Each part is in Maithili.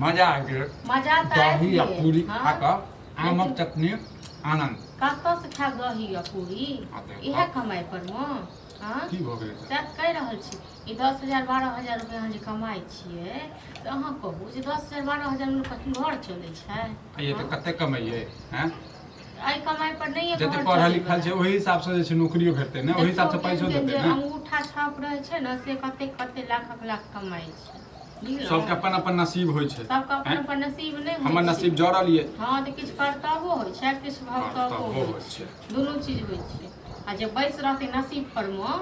मजा आबि गेल। मजा तऽ आबि दही आ गेल। पूरी हँ खा कऽ आमक लेकिन चटनी आनंद। कतऽसँ खायब दही आ पूरी? आ तऽ इएह कमाइ पर मे? हँ, की भऽ गेलै तऽ? सएह तऽ कहि रहल छी। ई 10,000 12,000 रुपैआ अहाँ जे कमाइ छियै तऽ अहाँ कहू जे 10,000 12,000 मे लोकके घर चलै छै? आ ये तऽ कते कमैयै हैं? एहि कमाइ पर नहि जते घर पढ़ल चलै लिखल बला। छै ओहि हिसाबसँ जे छै नौकरियो भेटतै ने, ओहि देखियौ हिसाबसँ केहन पैसो केहन देतै जे ने। अंगूठा छाप रहै छै ने, से कते कते लाखक लाख कमाइ छै, बुझलहुँ? सबके अपन अपन नसीब होइ छै। सबके अपन हैं? अपन नसीब नहि होइ हमर छै। नसीब जड़ल ये। हँ, तऽ किछु करतबो होइ छै, किछु भगतबो करतबो होइ होइ छै, छै। दुनू चीज होइ छै। आ जे बैस रहतै नसीब पर मे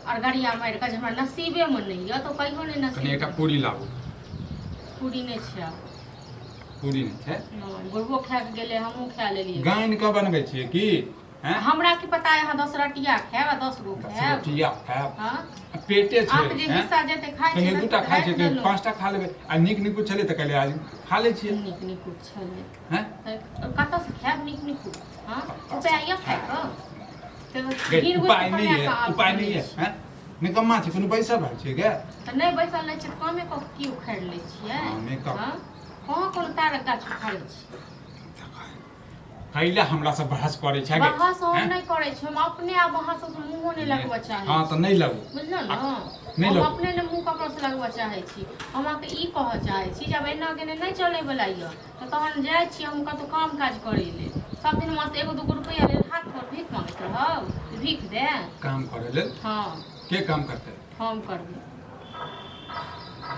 आओर गरिया मारि कऽ जे हमरा नसीबे मे नहि यऽ, तऽ कहियो नहि कनि नसीब। एकटा पूरी लाबू। पूरी नहि छै आब। पूरी नहि छै? नहि, बुढ़बो खा कऽ गेलै, हमहूँ खा लेलियै। गानि कऽ बनबै छियै की हैं? हमरा की पता, अहाँ 10 रटिया खायब आ 10 गो 10 खायब। रोटिया खायब। हँ। आ पेटे छै। अहाँके जे हैं? हिस्सा जेतै खाइ कहियो छियै दूटा खाइ राखि छियै, कहियो देलहुँ। 5टा खा लेबै। आ नीक नीकुत छलै तऽ कहलियै आज खा लै छियै। नीक नीकुत छलै? हैं? तऽ कतऽसँ खायब नीक नीकुत? हँ, उपाय यऽ खायके? तऽ गै, गिर उपाय गुजि नहि कऽ ये, आब उपाय नहि करै ये। छी। हैं, निकम्मा छै, कोनो बैसल रहै छै गे? तऽ नहि बैसल रहै छै तऽ कामे कऽ की उखाड़ि लै छियै? कामे कऽ। हँ, कहाँ कोनो तारक गाछ उखाड़ै छी? कैला हमरा से बहस करै छै गे? बहस हम हैं? नहि करै छी। हम अपने आब अहाँ सबसँ मुँहो नहि लगबऽ चाहै हँ छी। तऽ नहि लगू। बुझलहुँ ने? नहि हम लगू। अपने ने मुँह ककरोसँ लगबऽ चाहै छी। हम अहाँके ई कहऽ चाहै छी जे आब एना केने नहि चलैवला यऽ, तऽ तहन जाइ छी हम कतहु काम काज करै लेल। सब दिन हमरा एगो दूगो रुपैआ लेल हाथ पर भीख मांगैत रहब? भीख दे। काम करै लेल? हँ। के काम करतै? हम करबै।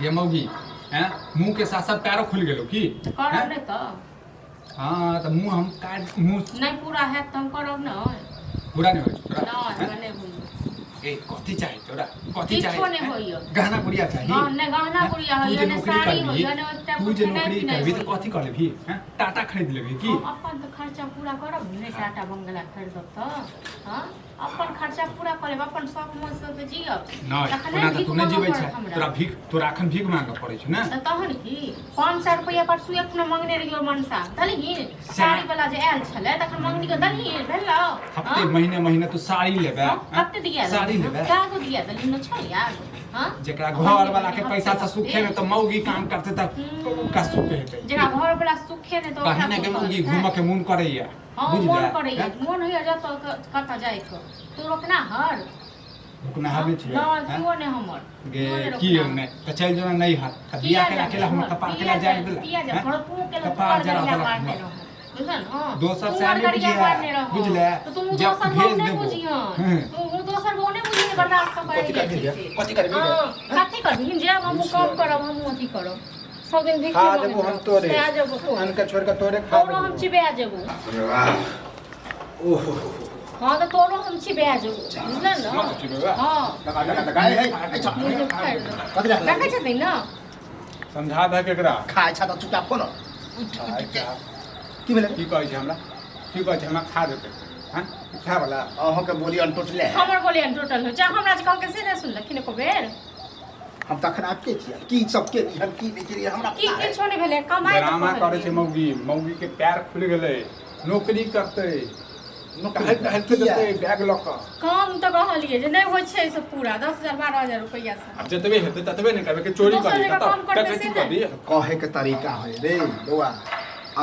ये मौगी हैं, मुंह के साथ साथ पैरो खुलि गेलो की? तऽ करब। हैं? नहि तऽ। हाँ, तऽ मुंह हम काट मुंह। नहि पूरा हैत तऽ हम करब नहि। पूरा नहि होइ छै तोरा? नहि। हैं? हमरा नहि होइए। ए, कथी चाही तोरा, कथी चाही? किछो नहि हैं? होइए। गहना गुड़िया चाही? हँ, नहि गहना हैं? गुड़िया तू होइए, जे नहि नौकरी साड़ी करबही, होइए, नहि ओहि तू जे टाइमपर खेनाइ नौकरी पिनाइ करबही तऽ होइए। कथी कऽ लेबही हैं? टाटा खरीद लेबही की? हम अपन तऽ खर्चा पूरा करब नहि, टाटा बंगला खरीदब तऽ? हँ, अपन खर्चा पूरा कऽ लेब, अपन शौक मौजसँ तऽ जियब। नहि तखने ओना तऽ भीख तू नहि मांगऽ जीबै पड़त छै। हमरा। तोरा भीख, तोरा एखन भीख मांगऽ पड़ै छौ ने? तऽ तहन की? 500 रुपैआ परसू एखनो मंगने रहियो मनसा, देलही? साड़ी वाला जे आयल छलै तखन मंगनी के देलही? भेलौ? हफ्ते महीने महीने तू साड़ी लेबै? हँ? कते दिया? साड़ी लेबै? कए गो दिया देलही ने छै यार? हँ, जेकरा घर वाला के पैसा से सुखे ने, तऽ मौगी काम करते तऽ ओकरा सुख हेतै? जेकरा घर वाला सुखे ने तऽ ओकरा कहीं ने के सुख मौगी हेतै? घूमऽ के मोन करैया। हँ, बुझले? मोन करैया। हैं? मोन होइया जतऽ कतऽ जाइके, तू रोकना हर? रुकना हर नहि छियै? नहि। हैं? केओ नहि हमर। गे केओ नहि की रोकना। नहि तऽ चलि जेना नहि हाथ तऽ किया बियाह केला जाबै केला हमर घर? कपार किया केला जारि जाबै? देला? किया जाबै? हैं? घर तू केला, तू कपार जरा अरगरिया देलक मारने हमर। रहू, बुझल ने? दोसर तू से नहि अरगरिया बुझिहे, मारने रहू। बुझले? तऽ तू जब दोसर भेज बहु नहि देबो। बुझिहन। हम्म। तू दोसर बहु नहि बुझिहन, बर्दाश्त कऽ कथी कऽ करबिही गे? कथी करबिही गे? हँ, कथी करबिही? जायब हमहूँ काम करब, हमहूँ अथी करब, सब दिन भीख खा मांगैत देबो हम रहब। तोरे। सएह जेबो तोरे। अनके छोड़ि कऽ तोरे खा तोरो हम देबो। चिबा जेबो। ओहो। हँ, तऽ तोरो हम चिबा जेबो, बुझल ने? मत चिबेबे। हँ। लगा लगा लगा हे हे अच्छा। मुँह फाड़ि देबो। कथी लए? देखै छथिन ने। समझा दे केकरा। खाय छा तऽ चुपचाप को न उठ उठ के की भेलै? की कहै छै हमरा, की कहै छै हमरा? खा देतै हैं खाय वाला। अहाँके बोली अनटोटले है। हमर बोली टोटल हो चाहे, हमरा जे कहलकै से नहि सुनलखिन एको बेर। हम तखन आब के छियै की सबके हम की नहि केलियै हमरा की पता है। किछो नहि भेलै, कमाइ तऽ ड्रामा करै छै। कहलियै। मौगी, मौगी के पैर खुलि गेलै, नौकरी करतै। नौकरी टहल टहल के किया? जेतै बैग लऽ कऽ। काम तऽ कहलियै जे नहि होइ छै से पूरा 10,000 12,000 रुपैआ से। आब जतबे हेतै ततबे ने करबै कि चोरी दोसर करी? जगह कतऽ काम करतै डकैती से ने। करी? कहे के तरीका है रे बौआ,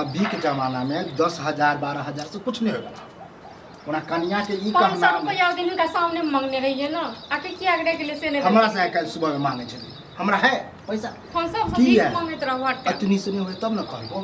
अभी के जमाना में 10,000 12,000 से कुछ नहीं होगा। ओना कनिया के ई 500 कहना रुपैआ ओहि दिन हुनका सामने मे मंगने रहियै ने, आके किया रहि गेलै से नहि। हमरा से आइ काल्हि सुबह में मांगे छलै, हमरा है पैसा? हम सब की भीख है? मंगैत रहू हर टाइम। अतनी से नहीं होय तब न कहबो,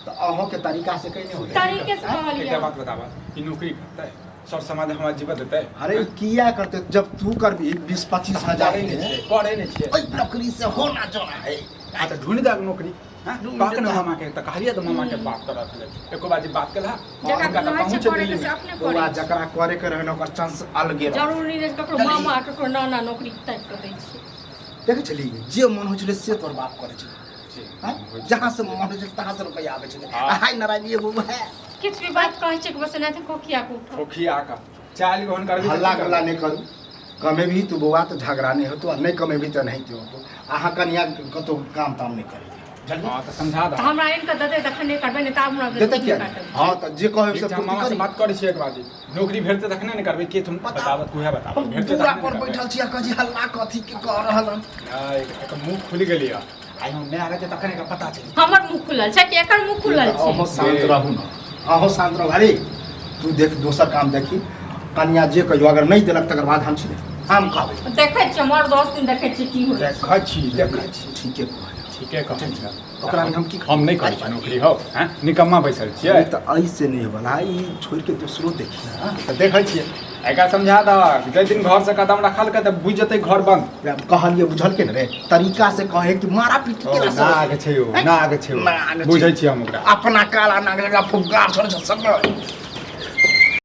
तऽ अहों के तरीका से कहीं नहीं होय। तरीके से कहलियै। एकटा बात बताबा, ई नौकरी करतै, सर समाज हमरा जीवा देतै? अरे किया करते, जब तू करबी 20-25 हजार पढ़ै के नहि छियै, पढ़ै नहि छियै। ओहि नौकरी से होना जोना है। आ तऽ ढूंढि दे नौकरी। हैं? ढूंढि कहके ने दे। मामा के तऽ कहलियै तऽ मामा के बात करऽ छलै, एको बार जे बात केलहा जकरा हुनका तऽ कहै छै पहुँच करे के दिल्ली से मे। अपने बौआ, करै छै। जकरा करे के रहे ने ओकर चांस अलगे रहे। जरूरी नहि छै ककरो चली। मामा, ककरो नाना नौकरी ताकि कऽ दै छै। देखै छली, जे मन होइ छलै से तोर बाप करै छलै। जी, आँय? जहाँ से मन होइ छलै तहाँ से रुपैआ आबै छलै। हाँ। आ हाय नारायण एगो है। किछु भी बात कहै छै कि बस एनाहिते कोकिया के उठो। खोखिया का चालि गहन करबी तऽ हल्ला की गुल्ला करबै? नहि करू। कमेबही तू बौआ तऽ झगड़ा नहि होतो, आ नहि कमेबही तऽ नहि होतो। अहाँ कनिया कतहु काम ताम नहि करै बुझलियै? हँ, तऽ समझा तऽ दह। हमरा आनि कऽ देतै तखन नहि करबै, नहि तऽ आब हमरा देतै किया नहि? काटब। हँ, तऽ जे कहब ठीक से छै, हम पूर्ति मामा से करी। बात करै छियै एक बार जी। नौकरी भेटतै तखने ने करबै के तुम बताउ। बताबत उएह बताबत हम भेटतै दूरा तखने पर ने करबै। बैठल छी आ कहै छी हल्ला कथी के कऽ रहल हन। नहि, एकर मुँह खुलि गेलै। आइ हम माय रहतै तखन एकरा पता चलि हमर मुँह खुलल छै कि एकर मुँह खुलल छै अहूँ शान्त रहू ने, अहूँ शान्त रहू। अरे तू देख, दोसर काम देखी। कनिया जे कहियो अगर नहि देलक तकर बाद हम छी, हम कहबै। देखै छियै मर 10 दिन, देखै छियै की होइ छै। देखै छी, देखै छी। ठीके कहै। ठीके कहै छै। ओकरा हम की हम नहि करै छी नौकरी हौ। हैं, निकम्मा बैसल छियै। तऽ ऐसे नहि होवला, ई छोड़ि के दोसरो देखी ने। तऽ देखै छियै, एकरा समझा दहक, जाहि दिन घरसँ कदम रखलकै तऽ बुझि जेतै घर बंद। रे, कहलियै, बुझलकै ने रे? तरीका से कहे कि मारा पीटी केला से। नाग छै ओ, नाग छै ओ। नाग छै। बुझै छियै हम ओकरा। अपना काला नाग लगा फुफकार छोड़ सब।